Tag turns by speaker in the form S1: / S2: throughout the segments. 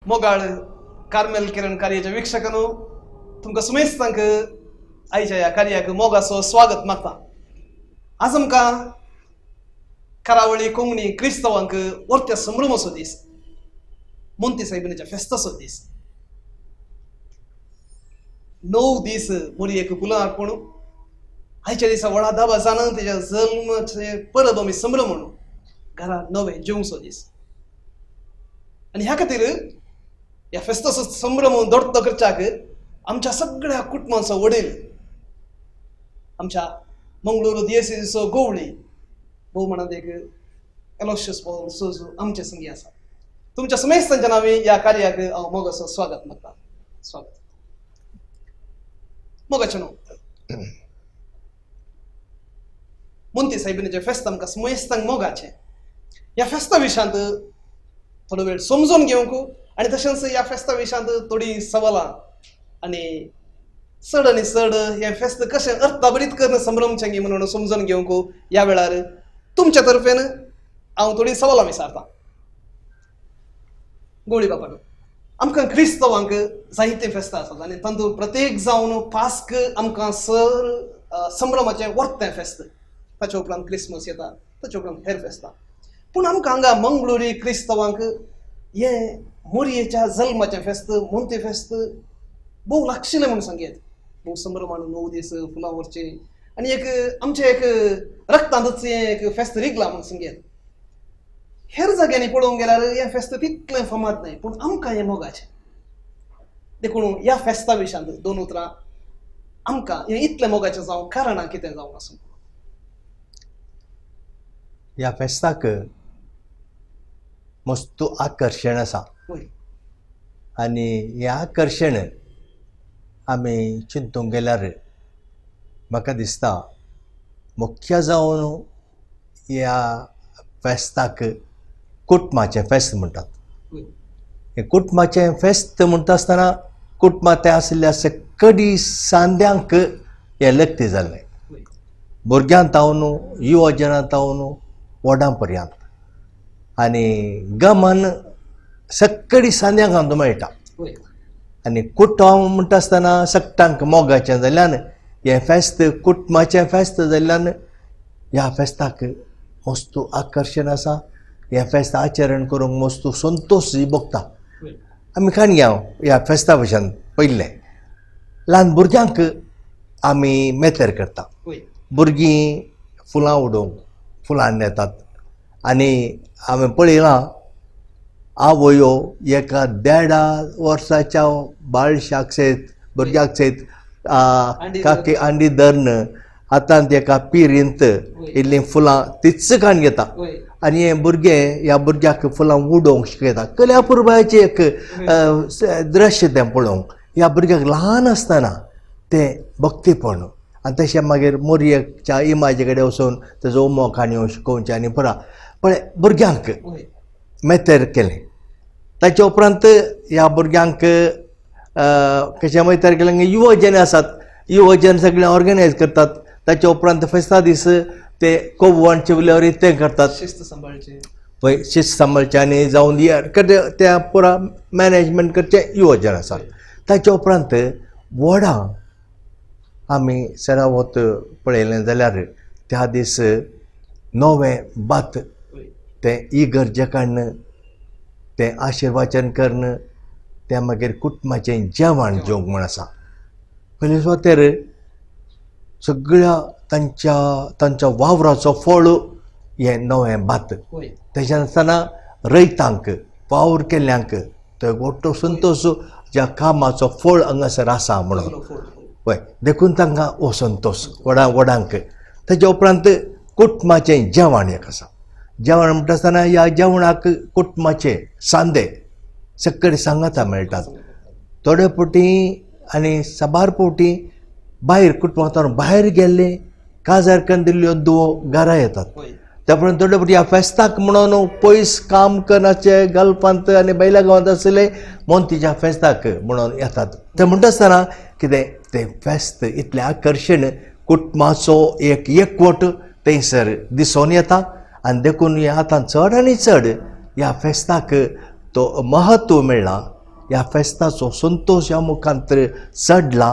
S1: मोगाळ कार्मेल किरण कार्याच्या वीक्षकांनो, तुमकां सुमेस्तांक आयच्या ह्या कार्याक मोगाचो स्वागत मागता. आज आमकां करावळी कोंकणी क्रिस्तांवांक वर्त्या संभ्रमाचो दीस, मोंती साहेबांच्या फेस्ताचो दीस. 9 दीस मोरयेक फुलां अर्पण. आयच्या दिसा व्हडा दबाजान तेच्या जल्माचे परब आमी संभ्रम म्हणून घरा नवें जेवचो दीस. आनी ह्या खातीर ह्या फेस्ताचो संभ्रम दोडतो करच्याक आमच्या सगळ्या कुटुंबांचो वडील आमच्या मंगळूर दियेसीचो गोवळी भोवमानांत एक एलोशियस पॉल सोजू आमचे संगी आसा. तुमच्या समेस्तांच्या नांवी ह्या कार्याक हांव मोगाचो स्वागत मागता. स्वागत मोगाचें न्हू मोंती साहेबांचें फेस्त आमकां समेस्तांक मोगाचें. ह्या फेस्ता विशयांत थोडो वेळ समजून घेवंक आनी तशेंच ह्या फेस्ता विशयांत थोडीं सवालां आनी चड आनी चड हें फेस्त कशें अर्थाभरीत करून संभ्रमचें म्हणून समजून घेवंक ह्या वेळार तुमच्या तर्फेन हांव थोडीं सवालां विचारतां. गोळी बापानो, आमकां क्रिस्तांवांक जायते फेस्तां आसात आनी तातूंत प्रत्येक जावन पास्क आमकां सर संभ्रमाचें वर्तें फेस्त, ताच्या उपरांत क्रिसमस येता, ताच्या उपरांत हेर फेस्तां. पूण आमकां हांगा मंगळुरी क्रिस्तांवांक हें मोरयेच्या जल्माचें फेस्त, मोंती फेस्त भोव लागशिल्लें म्हूण सांगयेत. भोव संभ्रमान 9 दीस फुलां व्हरचीं आनी एक आमचें एक रक्तांतच हें एक फेस्त रिगलां म्हूण सांगयेत. हेर जाग्यांनी पळोवंक गेल्यार हें फेस्त तितलें फामाद न्हय, पूण आमकां हें मोगाचें. देखून ह्या फेस्ता विशयांत 2 उतरां आमकां हें इतलें मोगाचें जावं कारणां कितें जावन आसूं.
S2: ह्या फेस्ताक मस्त आकर्शण आसा आनी हें आकर्शण आमी चिंतूंक गेल्यार म्हाका दिसता मुख्य जावन ह्या फेस्ताक कुटुंबाचें फेस्त म्हणटात. हें कुटुंबाचें फेस्त म्हणटा आसतना कुटुंबांत आशिल्ल्या सकडी सांद्यांक हें लग्न जाल्लें, भुरग्यां तावन युवजनां तावन व्हडां पर्यंत आनी गमन सकडी सांद्यांक हांगा मेळटा. आनी कुटुंब म्हणटा आसतना सगटांक मोगाचें जाल्ल्यान हें फेस्त कुटुंबाचें फेस्त जाल्ल्यान ह्या फेस्ताक मस्त आकर्शण आसा. हें फेस्त आचरण करूंक मस्त संतोश भोगता. आमी काणया ह्या फेस्ता भशेन पयलें ल्हान भुरग्यांक आमी मेतेर करता. भुरगीं फुलां उडोवंक फुलां येतात आनी हांवें पळयलां आवयो एका 1.5 वर्साच्या बाळशाक सयत भुरग्याक सयत काकी आंडी धरून हातांत एका पिरींत इल्लीं फुलां तीच काडून घेता आनी हें भुरगें ह्या भुरग्याक फुलां उडोवंक शिकयता. कल्या पुरबायचें एक दृश्य तें पळोवंक ह्या भुरग्याक ल्हान आसतना तें भक्तीपण आनी तशें मागीर मोरयेच्या इमाजे कडेन वचून तेजो उमो काणयो शिकोवचें आनी पुरा पळय भुरग्यांक मेतेर केलें. ताच्या उपरांत ह्या भुरग्यांक कशें मेतेर केलें, युवजन आसात, युवजन सगळें ऑर्गनायज करतात. ताच्या उपरांत फेस्ता दीस ते कोव्वान चिवल्यावर तें करतात,
S1: शिस्त सांबाळचें,
S2: पळय शिस्त सांबाळचें आनी जावन त्या पुरा मॅनेजमेंट करचें युवजन आसात. ताच्या उपरांत व्हडां आमी सरावत पळयलें जाल्यार त्या दीस नवें भात तें इगर्जे काडून तें आशिर्वाचन करून तें मागीर कुटुंबाचें जेवण जेवंक म्हूण आसा. पयले सुवातेर सगळ्या तांच्या तांच्या वावराचो फळ हें नवें भात. तेज्या आसतना रयतांक वावर केल्ल्यांक तो मोठो संतोश ज्या कामाचो फळ हांगासर आसा म्हणून हय, देखून तांकां हो संतोश व्हडा व्हडांक. तेज्या उपरांत कुटुंबाचें जेवण एक आसा. जेवण म्हणटा आसतना ह्या जेवणाक कुटुंबाचे सांदे सकयल सांगाता मेळटात. थोडे फावटी आनी साबार फावटी भायर कुटुंबांत भायर गेल्ले काजार करून दिल्ल्यो दुवो घरा येतात. त्या उपरांत थोडे फावटी ह्या फेस्ताक म्हणून पयस काम करनाचे गल्फांत आनी बैला गांवांत आशिल्ले मोंतीच्या फेस्ताक म्हणून येतात. ते म्हणटा आसतना कितें तें फेस्त इतलें आकर्शण कुटुंबाचो एक एकवट थंयसर दिसून येता आनी देखून हें आतां चड आनी चड ह्या फेस्ताक तो महत्व मेळ्ळां. ह्या फेस्ताचो संतोश ह्या मुखांतर चडला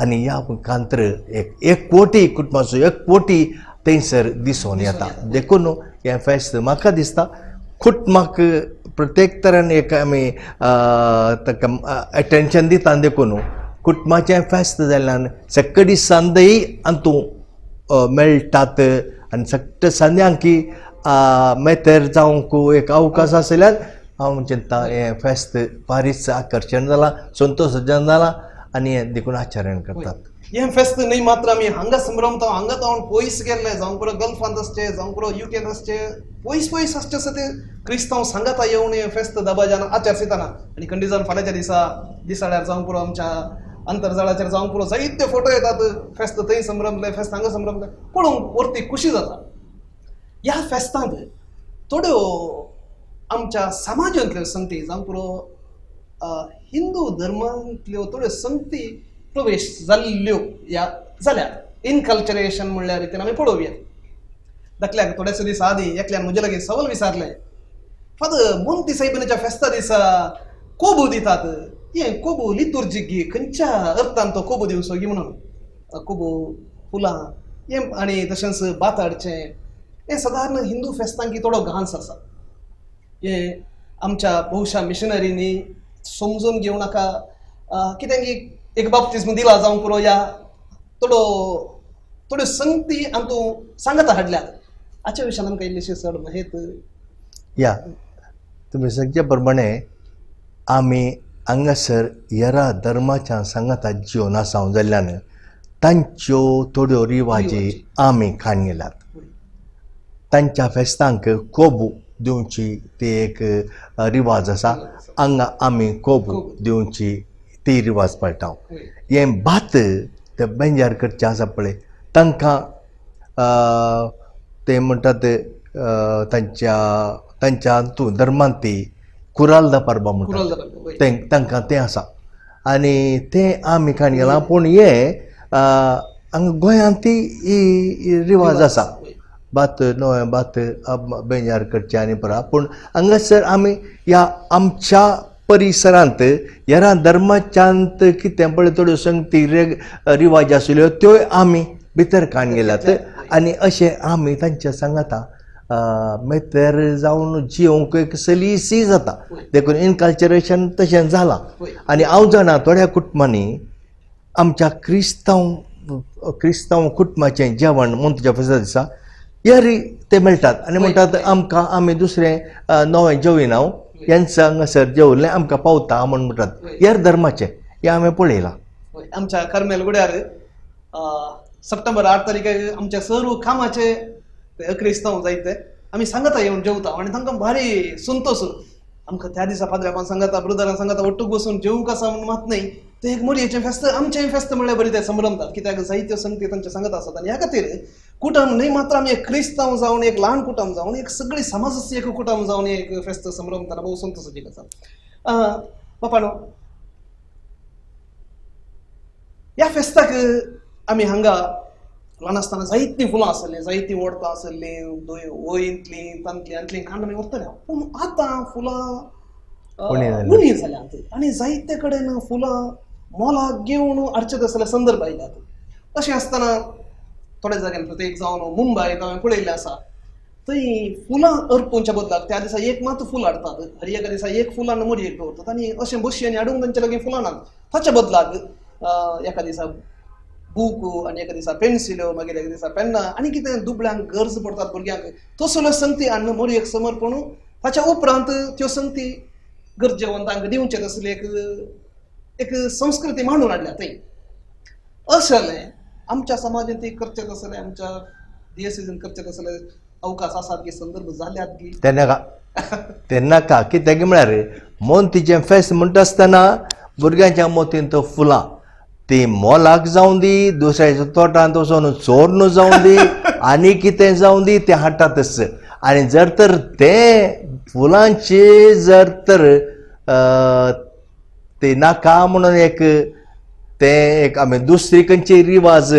S2: आनी ह्या मुखांतर एक एक कोटी कुटुंबाचो एक कोटी थंयसर दिसून येता. देखून हें फेस्त म्हाका दिसता कुटुंबाक प्रत्येक तरेन एक आमी ताका एटेन्शन दिता. देखून कुटुंबाचें फेस्त जाल्ल्यान सगळी संदय हातूंत मेळटात आनी सगळे संद्यांकी मेतेर जावंक एक अवकाश आशिल्ल्यान हांव चिंता हें फेस्त फारीच आकर्शण जालां, संतोश जालां आनी हें देखून आचरण करतात.
S1: हें फेस्त न्हय मात्र आमी हांगा संभ्रमता, हांगा तावन पयस गेल्ले, जावं पुरो गल्फांत आसचे, जावं पुरो युकेंत आसचे, पयस पयस आसचे आसा ते क्रिस्तांव सांगाता येवन हें फेस्त दबाज्यान आचरसितना. आनी खंडी जावन फाल्यांच्या दिसा दिसाळ्यार जावं पुरो आमच्या अंतर्जाळाचेर जावं पुरो जायते फोटो येतात, फेस्त थंय संभ्रमले, फेस्त हांगा संभ्रमले, पळोवंक वरती खुशी जाता. ह्या फेस्तांत थोड्यो आमच्या समाजांतल्यो संगती जावं पुरो हिंदू धर्मांतल्यो थोड्यो संगती प्रवेश जाल्ल्यो ह्या जाल्यार इनकल्चरेशन म्हणल्यार रितीन आमी पळोवया. धाकल्याक थोडेसे दीस आदीं एकल्यान म्हजे लागीं सवाल विचारलें, फादर मोंती सायबिनाच्या फेस्ता दिसा कोबू दितात, हें कोबू लितुर्जीक गी खंयच्या अर्थान तो कोबू दिवचो गी म्हणून, कोबू फुलां हें आनी तशेंच भात हाडचें हें सादारण हिंदू फेस्तांकी थोडो घांस आसा. हें आमच्या बहुशा मिशनरींनी समजून घेवं नाका, कितें की एक बाप्तिज्म दिला जावं पुरो ह्या थोडो थोड्यो संगती हातूंत सांगाता हाडल्यात. हाच्या विशयान आमकां इल्लीशी चड माहिती.
S2: या तुमी सांगचे प्रमाणे आमी हांगासर हेरा धर्माच्या सांगाता जिवन आसा जाल्ल्यान तांच्यो थोड्यो रिवाजी आमी खाण गेल्यात. तांच्या फेस्तांक कोबू दिवची ती एक रिवाज आसा, हांगा आमी कोबू दिवची ती रिवाज पाळटा. हें भात ते बेंजार करचें आसा पळय, तांकां ते म्हणटात तांच्या तांच्या हातूंत धर्मांत ती कुराल्दा परबा म्हणटात, तें तांकां तें आसा आनी तें आमी खाण गेलां. पूण हें हांगा गोंयांत ती रिवाज आसा, भात नवें भात बेंजार करचें आनी परत. पूण हांगासर आमी ह्या आमच्या परिसरांत हेरा धर्माच्यांत कितें पळय थोड्यो संगती रिवाज आशिल्ल्यो त्योय आमी भितर काण गेल्यात आनी अशें आमी तांच्या सांगाता मेतेर जावन जियोंक एक सलीसी जाता. देखून इनकल्चरेशन तशें जालां. आनी हांव जाणा थोड्या कुटुंबांनी आमच्या क्रिस्तांव क्रिस्तांव कुटुंबाचें जेवण म्हूण तुज्या फेस्ता दिसा येरी ते मेळटात आनी म्हणटात आमकां आमी दुसरें नवें जेविना, हेंच हांगासर जेवलें आमकां पावता म्हूण म्हणटात. हेर धर्माचें हें हांवें पळयलां.
S1: आमच्या कार्मेल गुड्यार सप्टेंबर 8 तारखेक आमच्या सर्व कामाचे ते क्रिस्तांव जायते आमी सांगता येवन जेवता आनी तांकां भारी संतोश. आमकां त्या दिसा पाद्र्यापान सांगता, ब्रदरान सांगता ಒಟ್ಟುಗ್ बसून जेवंक आसा म्हणून मात न्हय, तें एक मोरयेचें फेस्त आमचें फेस्त म्हणल्यार बरें ते संभ्रमतात, कित्याक जायत्यो संगती तांचे सांगत आसात. आनी ह्या खातीर कुटुंब न्हय मात्र आमी एक क्रिस्तांव जावन एक ल्हान कुटुंब जावन एक सगळी समाजाची एक कुटुंब जावन एक फेस्त संभ्रमतना भोव संतोशाची गजाल. बापानो, ह्या फेस्ताक आमी हांगा ल्हान आसतना जायतीं फुलां आसलीं, जायतीं वडतां आसलीं, वयंतलीं तांतलीं आंतलीं कांड आमी व्हरताले. पूण आतां फुलां उणी जाल्यांत आनी जायते कडेन फुलां मोलाक घेवन हाडचे तसले संदर्भ आयल्यात. अशें आसतना थोड्या जाग्यान प्रत्येक जावन मुंबय हांवें पळयल्लें आसा, थंय फुलां अर्पुच्या बदलाक त्या दिसा एक मात फूल हाडटात, हर एका दिसा एक फुलां मोरयेक दवरतात आनी अशें बशयेन हाडूंक तांचे लागीं फुलां नात. ताच्या बदलाक एका दिसा बूक आनी एका दिसा पेन्सिल्यो, मागीर एका दिसा पेन्नां आनी कितें दुबळ्यांक गरज पडटात भुरग्यांक तसल्यो संगती हाडून मोरयेक समर्पण, ताच्या उपरांत त्यो संगती गरजेवंतांक दिवचे तसली एक एक संस्कृती मांडून हाडल्या थंय. अशें जालें आमच्या समाजांत ती करचें तसलें, आमच्या डिएसीजीन करचें तसले अवकाश आसात की संदर्भ जाल्यात की
S2: तेन्ना तेन्ना का कित्याक म्हळ्यार मोंतीचें फेस्त म्हणटा आसतना भुरग्यांच्या मोतीन फुलां ती मोलाक जावं दी, दुसऱ्याच्या तोटांत वचून चोरन जावं दी आनी कितें जावं दी तें हाडटातच. आनी जर तर तें फुलांचे जर तर ते नाका म्हणून एक तें एक आमी दुसरी खंयची रिवाज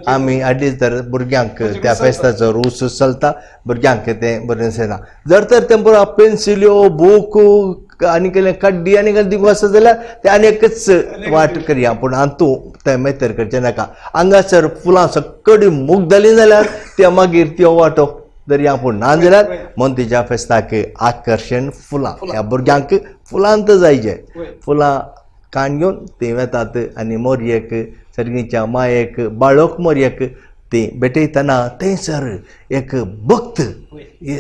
S2: आमी हाडली तर भुरग्यांक त्या फेस्ताचो रूस चलता, भुरग्यांक तें बरें दिसना. जर तर तें पेन्सिल्यो बूक आनी केलें कड्डी आनी कसलें दिवंक आसा जाल्यार तें आनी एकच वाट करया, पूण हातूं तें मेतर करचें नाका. हांगासर फुलां सगळीं मूग जालीं जाल्यार त्या मागीर त्यो वांटो दरया, पूण ना जाल्यार मोंतीच्या फेस्ताक आकर्शण फुलां, ह्या भुरग्यांक फुलांत जायचे, फुलां काण घेवन तीं वेतात आनी मोरयेक सर्गीच्या मायेक बाळक मोरयेक ती भेटयतना थंयसर एक भक्त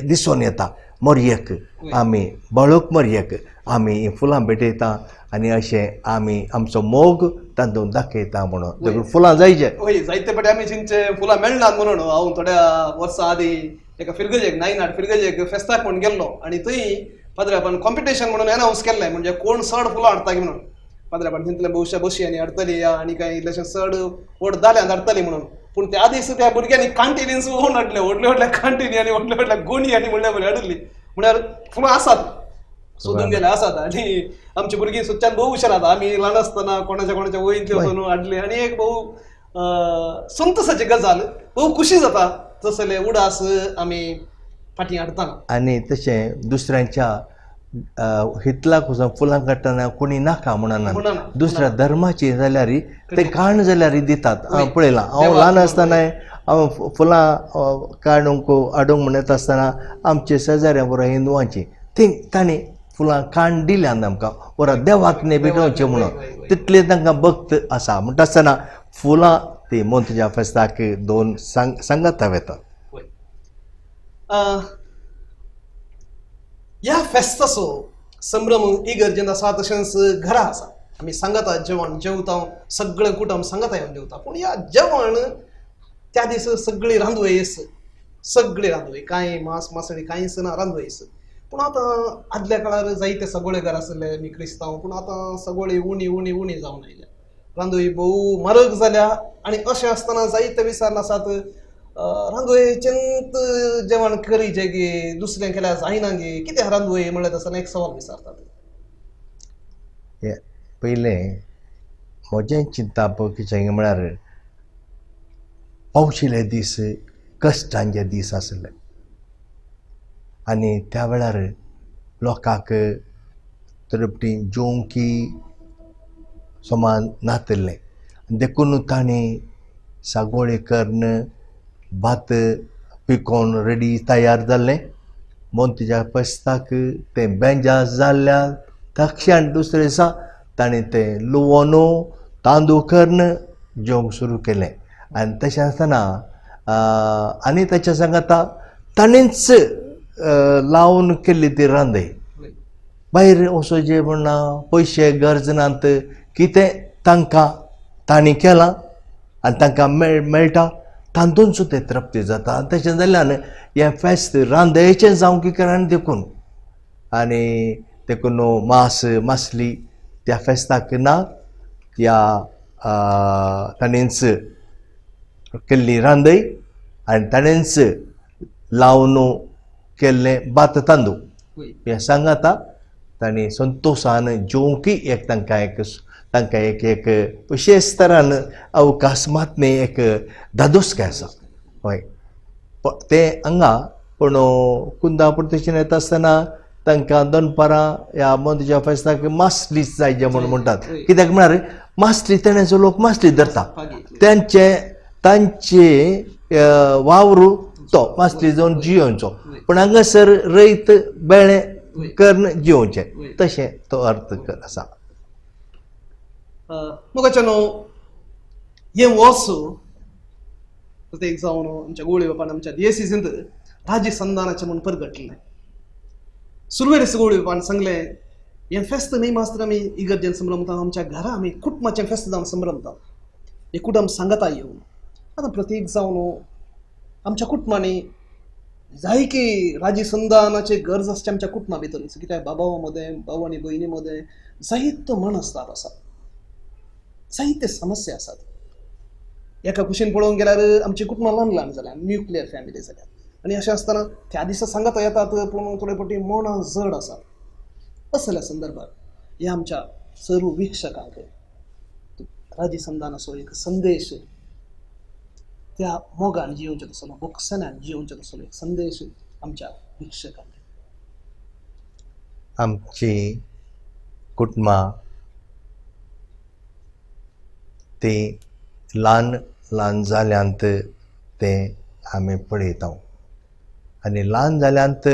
S2: दिसून येता. मोरयेक आमी बाळक मोरयेक आमी फुलां भेटयता आनी अशें आमी आमचो मोग तातूंत दाखयता म्हणून देखून फुलां जायचे.
S1: वय जायते फावटी आमी चिंचे फुलां मेळनात म्हणून हांव थोड्या वर्सां आदीं एका फिरगजेक नायनाट फिरगजेक फेस्ताक म्हूण गेल्लो आनी थंय पाद्र्यापान कॉम्पिटिशन म्हणून एनावन्स केल्लें, म्हणजे कोण चड फुलां हाडटा की म्हणून. पाद्र्यापान तितले बहुशा बशयांनी हाडटली आनी कांय इल्लेशें चड व्हड दाल्यांत हाडटली म्हणून, पूण त्या दीस त्या भुरग्यांनी कांटिनीच ओन हाडले, व्हडले व्हडल्या कांटिनी आनी व्हडल्या व्हडल्या गोणी आनी म्हणल्या बरें हाडली. म्हळ्यार फुलां आसात सोदून गेले आसात आनी आमची भुरगीं सुच्च्यान भोव हुशार आसा. आमी ल्हान आसतना कोणाच्या कोणाच्या वयंतले वचून हाडले आनी एक भोव संतोसाची गजाल, भोव खुशी जाता तसले उडास आमी फाटीं हाडटना.
S2: आनी तशें दुसऱ्यांच्या हितलाक वचून फुलां काडटना कोणी नाका म्हणना, दुसऱ्या धर्माची जाल्यार ते काण जाल्यार दितात. हांव पळयलां, हांव ल्हान आसतना हांव फुलां काडूंक हाडूंक म्हणत आसतना आमचे शेजाऱ्या बरोबर हिंदवांची ती तांणी फुलां काण दिल्यान आमकां बरो देवाक न्ही भेटोवचें म्हणून, तितलें तांकां भक्त आसा. म्हणटा आसतना फुलां ती मोंतच्या फेस्ताक दोन सांगाता वेतात.
S1: ह्या फेस्ताचो संभ्रम इगर्जेंत आसा तशेंच घरा आसा. आमी सांगाता जेवण जेवता, सगळें कुटुंब सांगाता येवन जेवता, पूण ह्या जेवण त्या दीस सगळी रांदवयस, सगळी रांदवय, कांय मांस मासळी कांयच ना, रांदवयस. पूण आतां आदल्या काळार जायते सगळे घर आसले आमी क्रिस्तांव, पूण आतां सगळे उणी उणी उणी जावन आयल्या, रांदोळी भोव म्हारग जाल्या आनी अशें आसतना जायते विचार आसात रांदोळेचेंत जेवण करीचें गे दुसरें केल्यार जायना गे, कित्याक रांदोळी म्हणल्यार आसतना एक सवाल विचारतात.
S2: पयलें म्हजें चिंतप कितें म्हळ्यार पावशिले दीस कश्टांचे दीस आसले आनी त्या वेळार लोकांक तृप्ती जेवंकी समान नातिल्लें, देखून तांणी सागोळी करून भात पिकोवन रेडी तयार जाल्लें. मोंतीच्या फेस्ताक तें बेंजा जाल्ल्या तक्षण दुसरे दिसा ताणें तें लुवोन तांदूळ करून जेवंक सुरू केलें. आनी तशें आसतना आनी ताच्या सांगाता ताणेंच लावन केल्ली ती रांदय, भायर वचो जेवण ना, पयशे गरज नात, कितें तांकां तांणी केलां आनी तांकां मेळटा तातूंत सुद्दां तृप्ती जाता. तशें जाल्ल्यान हें फेस्त रांदयेचें जावंक कारण देखून आनी देखून मांस मासली त्या फेस्ताक ना, त्या ताणेंच केल्ली रांदय आनी ताणेंच लावन केल्लें भात तांदूळ हें सांगाता तांणी संतोशान जेवंकय एक तांकां एक तांकां एक एक विशेश तरान अवकाश मात न्ही एक धादोसकाय आसा. हय तें हांगा पूण कुंदापूर तशें येता आसतना तांकां दनपारां ह्या मोंतीच्या फेस्ताक मासली जाय जे म्हणून म्हणटात, कित्याक म्हळ्यार मासली तेण्याचो लोक मासली धरता, तांचे तांचे वावर तो मासली जावन जियोवचो, पूण हांगासर रयत बेळें करून जियोवचें तशें तो अर्थ आसा.
S1: मोगाच्यानो हें वर्स प्रत्येक जावन आमच्या गोळी बापान आमच्या डिएसीसींत राजी संदानाचें म्हूण परगटलें. सुरवेर गोळी बापान सांगलें हें फेस्त न्ही मास्तर आमी इगर्जेन संभ्रमता, आमच्या घरा आमी कुटुंबाचें फेस्त जावन संभ्रमता, हें कुटुंब सांगता येवन. आतां प्रत्येक जावन आमच्या कुटुंबांनी जाय की राजी संदानाची गरज आसची आमच्या कुटुंबा भितर, कित्याक बाबा मदें भाव आनी भयणी मदें जायतो मनस्ताप आसा, जायते समस्या आसात. एका कुशीन पळोवंक गेल्यार आमची कुटुंबां ल्हान ल्हान जाल्या, न्युक्लियर फॅमिली जाल्या आनी अशें आसतना त्या दिसा सांगाता येतात पूण थोडे फावटी मनां जड आसात. असल्या संदर्भात ह्या आमच्या सर्व वीक्षकांक राजी संदानाचो एक संदेश, त्या मोगान जियोवचें तसलो भोगसण्यान जियोवचें तसलो एक संदेश आमच्या वीक्षकांक.
S2: आमची कुटुंबां तीं ल्हान ल्हान जाल्यांत तें आमी पळयता. आनी ल्हान जाल्यांत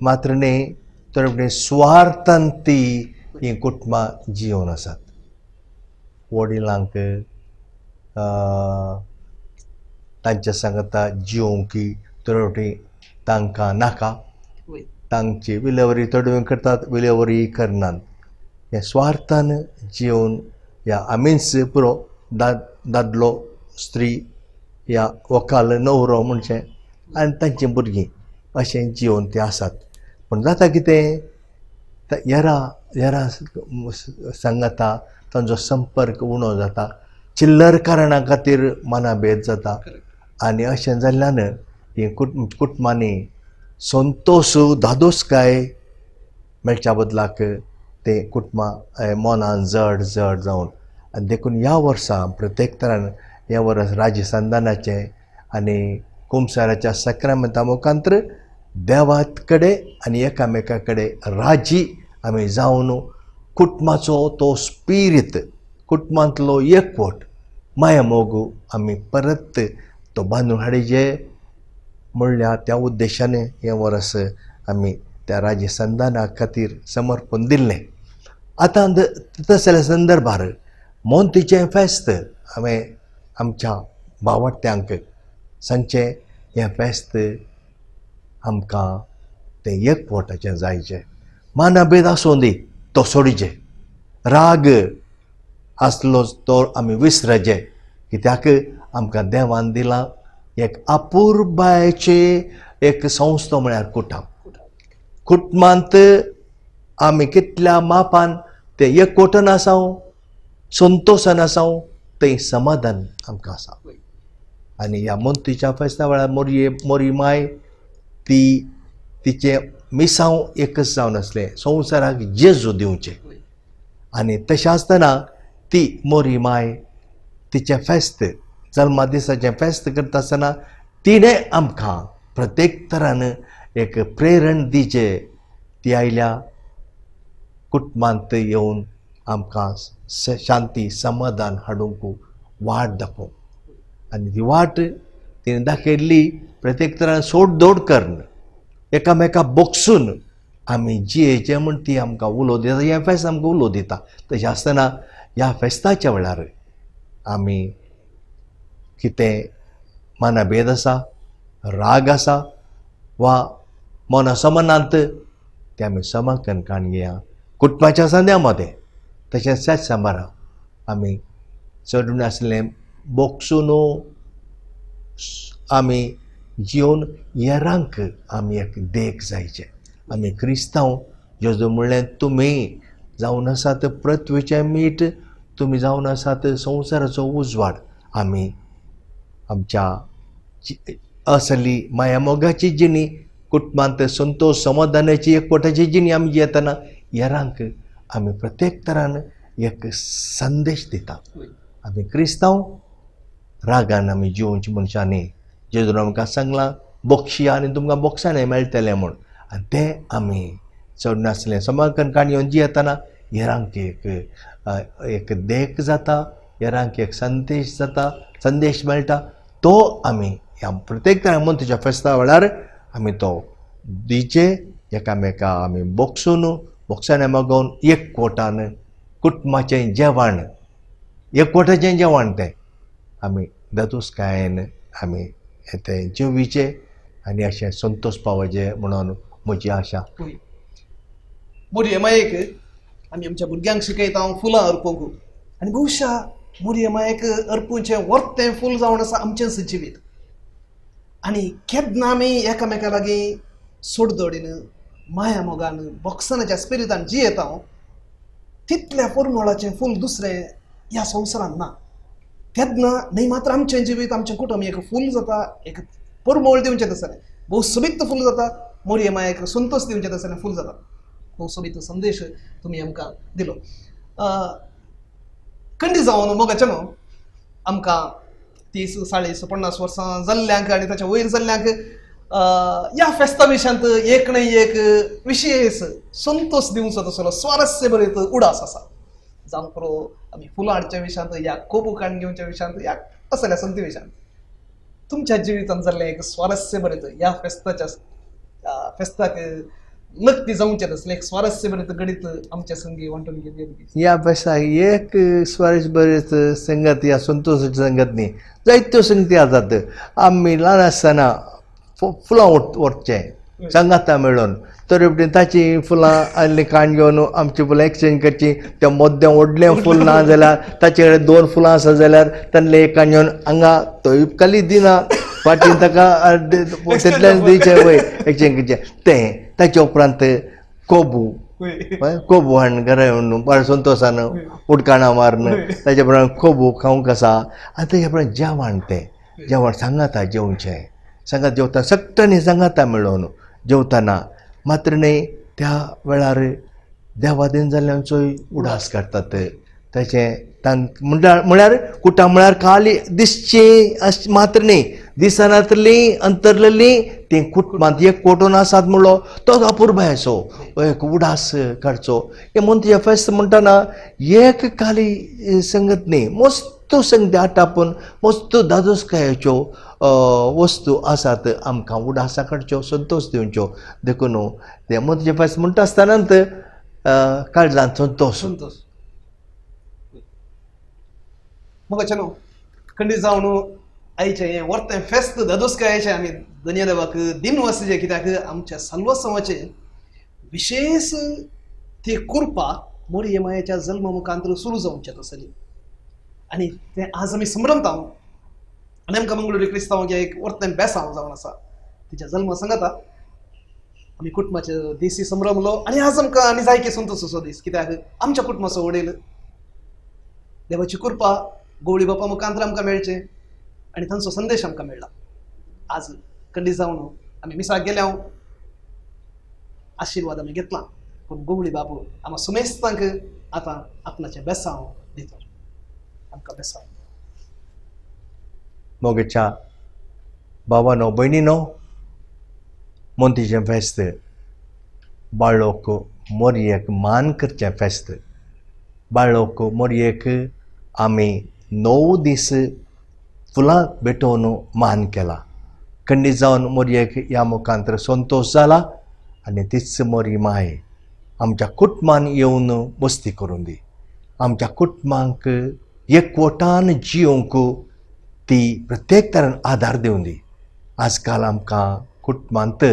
S2: मात्र न्ही तर सुवार्थान ती हीं कुटुंबां जिवन आसात. वडिलांक तांच्या सांगता जिवंक थोडे तांकां नाका, तांची विलेवरी थोडे करतात, विलेवरी करनात. हें स्वार्थान जिवन ह्या आमीच पुरो दादलो स्त्री ह्या व्हंकल न्हवरो म्हणचें आनी तांचीं भुरगीं अशें जिवन ते आसात. पूण जाता कितें, येरा येरा सांगाता तांचो संपर्क उणो जाता, चिल्लर कारणां खातीर मनाभेद जाता. आनी अशें जाल्ल्यान ही कुटुंबांनी संतोश धादोसकाय मेळच्या बदलाक ते कुटुंबां मनान जड जड जावन. आनी देखून ह्या वर्सा प्रत्येक तरान ह्या वर्स राजसंधानाचें आनी कुमसाराच्या साक्रामेंता मुखांतर देवा कडेन आनी एकामेका कडेन राजी आमी जावन कुटुंबाचो तो स्पिरीत, कुटुंबांतलो एकवट, माया मोग आमी परत तो बांदून हाडचे म्हणल्यार त्या उद्देशान हें वर्स आमी त्या राजसंधाना खातीर समर्पण दिल्लें. आतां तसल्या संदर्भार मोंतीचें फेस्त हांवें आमच्या भावाड्त्यांक सांगचें, हें फेस्त आमकां तें एकवटाचें जायचें. मानाभेद आसूं दी तो सोडचे, राग आसलो तो आमी विसराचे, कित्याक आमकां देवान दिलां एक अपुरबायेचे एक संस्था म्हळ्यार कुटुंब. कुटुंबांत आमी कितल्या मापान तें एकवटन आसा, संतोशान आसा, तें समाधान आमकां आसा. आनी ह्या मोंतीच्या फेस्ता वेळार मोरये मोरी माय ती तिचें मिसांव एकच जावन आसलें, संवसाराक जेजू दिवचें. आनी तशें आसतना ती मोरी माय तिचें फेस्त, जल्मा दिसाचें फेस्त करता आसतना तिणें आमकां प्रत्येक तरान एक प्रेरण दिचें. ती आयल्या कुटुंबांत येवन आमकां शांती समाधान हाडूंक वाट दाखोवंक. आनी ती वाट तिणें दाखयल्ली प्रत्येक तरान सोडदोड करून एकामेका बोगसून आमी जियेचें म्हूण ती आमकां उलो दिता, हें फेस्त आमकां उलो दिता. तशें आसतना ह्या फेस्ताच्या वेळार आमी कितें मनाभेद आसा, राग आसा वा मना समानांत तें आमी समाकन काडून घेया कुटुंबाच्या संद्या मदें. तशेंच त्याच सांबारा आमी चडून आसलें बोगसून आमी जिवन येरांक आमी एक देख जायचें. आमी क्रिस्तांव जेजू म्हणलें तुमी जावन आसात पृथ्वीचें मीठ, तुमी जावन आसात संवसाराचो उजवाड. आमी आमच्या असली माया मोगाची जिणी, कुटुंबांत संतोश समाधानाची एकवटाची जिणी आमी जियेतना येरांक आमी प्रत्येक तरान एक संदेश दिता. आमी क्रिस्तांव रागान आमी जिवोवची मनशां न्ही. जेजून आमकां सांगलां बोक्षया आनी तुमकां बोक्षांनी मेळटलें म्हूण. आनी तें आमी चड नासलें समाकन काणी येवन जियेतना हेरांक एक एक देख जाता, हेरांक एक संदेश जाता, संदेश मेळटा. तो आमी ह्या प्रत्येक तरा मोंतीच्या फेस्ता वेळार आमी तो दिचे, एकामेका आमी बोगसून बोगसाणे मागोवन एकवटान कुटुंबाचें जेवण, एकवटाचें जेवण तें आमी दादोसकायेन आमी तें जेवीचें आनी अशें संतोश पावोवचें म्हणून म्हजी आशा.
S1: मोरये मायेक आमी आमच्या भुरग्यांक शिकयता फुलां अर्पूंक, आनी बहुशा मोरये मायेक अर्पूंचें वर्तें फूल जावन आसा आमचेंच जिवीत. आनी केन्ना आमी एकामेका लागीं सोडदोडीन माया मोगान बोक्सनाच्या स्पिरितान जियेता तितल्या पोरमोळाचें फूल दुसरें ह्या संवसारांत ना. तेन्ना न्हय मात्र आमचें जिवीत आमचें कुटुंब एक फूल जाता, एक पोरमोळ दिवचें तसलें भोव सोबीत फूल जाता, मोरये मायेक संतोश दिवचें तसलें फूल जाता. भोव सोबीत संदेश तुमी आमकां दिलो. कंडी जावन मोगाचें न्हू आमकां 30, 40, 50 वर्सां जाल्ल्यांक आनी ताच्या वयर जाल्ल्यांक ह्या फेस्ता विशयांत एक न्हय एक विशेष संतोष दिवचो तसलो स्वारस्य बरें उडास आसा. जावं पुरो आमी फुलां हाडच्या विशयांत ह्या कोबू काडून घेवच्या विशयांत ह्या असल्या संती विशयांत तुमच्या जिवितांत जाल्लें एक स्वारस्य बरें ह्या फेस्ताच्या फेस्ताक लग्ती जावचें तसलें एक स्वारस्य बरें गणीत आमच्या संगी वांटून घेतली.
S2: ह्या फेस्ताक एक स्वारस्य बरें संगत ह्या संतोशाची संगत न्ही, जायत्यो संगती आसात. आमी ल्हान आसतना फुलां व्हरचें सांगाता मेळून, तरी ताचीं फुलां आनी काण घेवन आमची फुलां एक्सचेंज करची. तें मद्दें व्हडलें फूल ना जाल्यार ताचे कडेन दोन फुलां आसा जाल्यार तांतलें एक काण घेवन हांगा तोय खाली दिना, फाटीं ताका तितल्यान दिवचें वय एक्सचेंज करचें तें. ताचे उपरांत कोबू कोबू हाडून घरा येवन बरें संतोशान उडकाणां मारून ताचे उपरांत कोबू खावंक आसा. आनी ताचे उपरांत जेवण, तें जेवण सांगाता जेवचें, सांगात जेवता सगळ्यांनी सांगाता मेळोवन जेवतना मात्र न्ही त्या वेळार देवादीन जाल्ल्यांचोय उडास काडटात. ताचें तांकां म्हळ्यार कुटां म्हळ्यार खाली दिसचें मात्र न्ही, दिसनातलीं अंतरलेलीं तीं कुटुंबांत एक कोटून आसात म्हणलो तो अपुरबायेचो एक उडास काडचो. हें मोंतीचें फेस्त म्हणटना एक खाली संगत न्ही, मस्त संगती आटापून मस्त दादोसकायेच्यो वस्तू आसात आमकां उडासा काडच्यो, संतोश दिवच्यो. देखून तें मोंतीचें फेस्त म्हणटा आसतनाच काळजांत संतोश.
S1: संतोश मोगाचे न्हू खंडीत जावन आयचें हें वर्तें फेस्त दादोसकायेचें आमी धन्य देवाक दिन वसचें, कित्याक आमच्या साल्वासांवाचें विशेष ती कृपा मोरये मायेच्या जल्म मुखांतर सुरू जावचें तसली आनी तें आज आमी संभ्रमता. आनी आमकां मंगळुरी क्रिस्तांवांक एक वर्तें बेसांव जावन आसा तिच्या जल्म सांगता आमी कुटुंबाचे दीस संभ्रमलो आनी आज आमकां आनी जायके संतोष दीस, कित्याक आमच्या कुटुंबाचो वडील देवाची कृपा गोवळी बापा मुखांतर आमकां मेळचें आनी तांचो संदेश आमकां मेळ्ळा. आज खंडीत जावन आमी मिसाक गेल्या, आशिर्वाद आमी घेतला, पूण गोवळी बापू आमकां सुमेस्तांक आतां आपणाचें बेसांव दिता, आमकां बेसांव.
S2: मोगेच्या भावानो भयणीनो, मोंतीचें फेस्त बाळोक मोरयेक मान करचें फेस्त. बाळोक मोरयेक आमी 9 दीस फुलां भेटोवन मान केला. खंडीत जावन मोरयेक ह्या मुखांतर संतोश जाला आनी तीच मोरी माय आमच्या कुटुंबान येवन वस्ती करून दी, आमच्या कुटुंबांक एकवटान जियोंक ती प्रत्येक तरेन आदार दिवन दी. आजकाल आमकां कुटुंबांत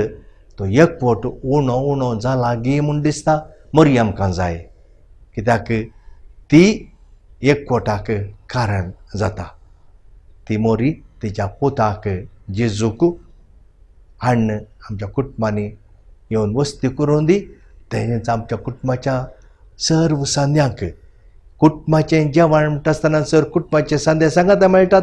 S2: तो एकवट उणो उणो जाला गी म्हूण दिसता. मोरी आमकां जाय, कित्याक ती एकवटाक कारण जाता. ती मोरी तिच्या पुताक जेजूक हाडून आमच्या कुटुंबांनी येवन वस्ती करून दी. तेंच आमच्या कुटुंबाच्या सर्व सांद्यांक कुटुंबाचें जेवण म्हणटा आसतना सर कुटुंबाचे सांदे सांगाता मेळटात.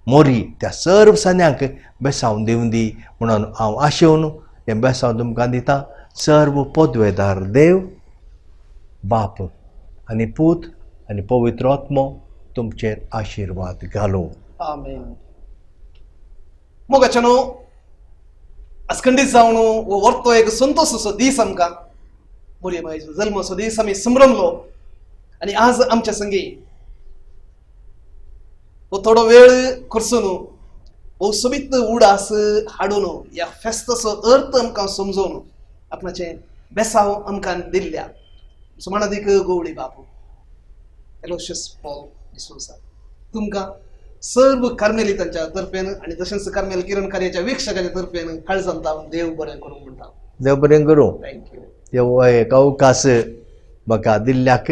S2: मोरी त्या सर्व सांद्यांक बेसांव दिवन दी म्हणून हांव आशेवन हें बेसांव तुमकां दिता. सर्व पदवेदार देव बाप आनी पूत आनी पवित्र आत्मो तुमचेर आशिर्वाद घालूं.
S1: आमेन. मोगाचे न्हू आज खंडीत जावन हो वर्तो एक संतोष दीस आमकां मोरये मायेचो जल्माचो दीस आमी संभ्रमलो आनी आज आमच्या संगी हो थोडो वेळ खर्चून हो सोबीत उडास हाडून ह्या फेस्ताचो अर्थ आमकां समजोवन आपणाचें बेसांव आमकां दिल्ल्या सुमानादीक गोवळी बापू एलोशियस पॉल डिसोजा तुमकां सर्व कार्मेलितांच्या तर्फेन आनी तशेंच कार्मेल किरण कार्याच्या वीक्षकाच्या तर्फेन काळजांत हांव देव बरें करूं म्हणटा.
S2: देव बरें करूं.
S1: Thank you.
S2: देव एक अवकाश म्हाका दिल्ल्याक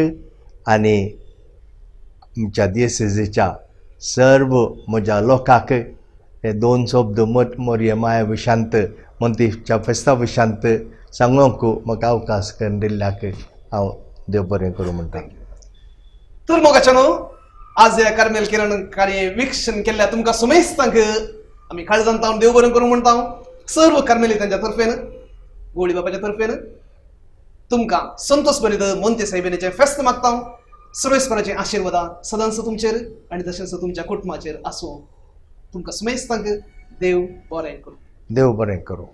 S2: आनी आमच्या दियसेजीच्या सर्व म्हज्या लोकांक हे 2 शब्द मोरये माया विशांत मोंतीच्या फेस्ता विशांत सांगूंक म्हाका अवकाश करून दिल्ल्याक हांव देव बरें करूं म्हणटा.
S1: तर मोगाच्या न्हू आज ह्या कार्मेल किरण कार्य वीक्षण केल्ल्या तुमकां सुमेस्तांक आमी काळजांत हांव देव बरें करूं म्हणटा. सर्व कार्मेलितांच्या तर्फेन गोळी बापाच्या तर्फेन तुमकां संतोष भरीत मोंते साहेबेचें फेस्त मागता. सर्वेस्पराचें आशिर्वादां सदांच तुमचेर आनी तशेंच तुमच्या कुटुंबाचेर आसूं. तुमकां सुमेस्तांक देव बरें करूं.
S2: देव बरें करूं.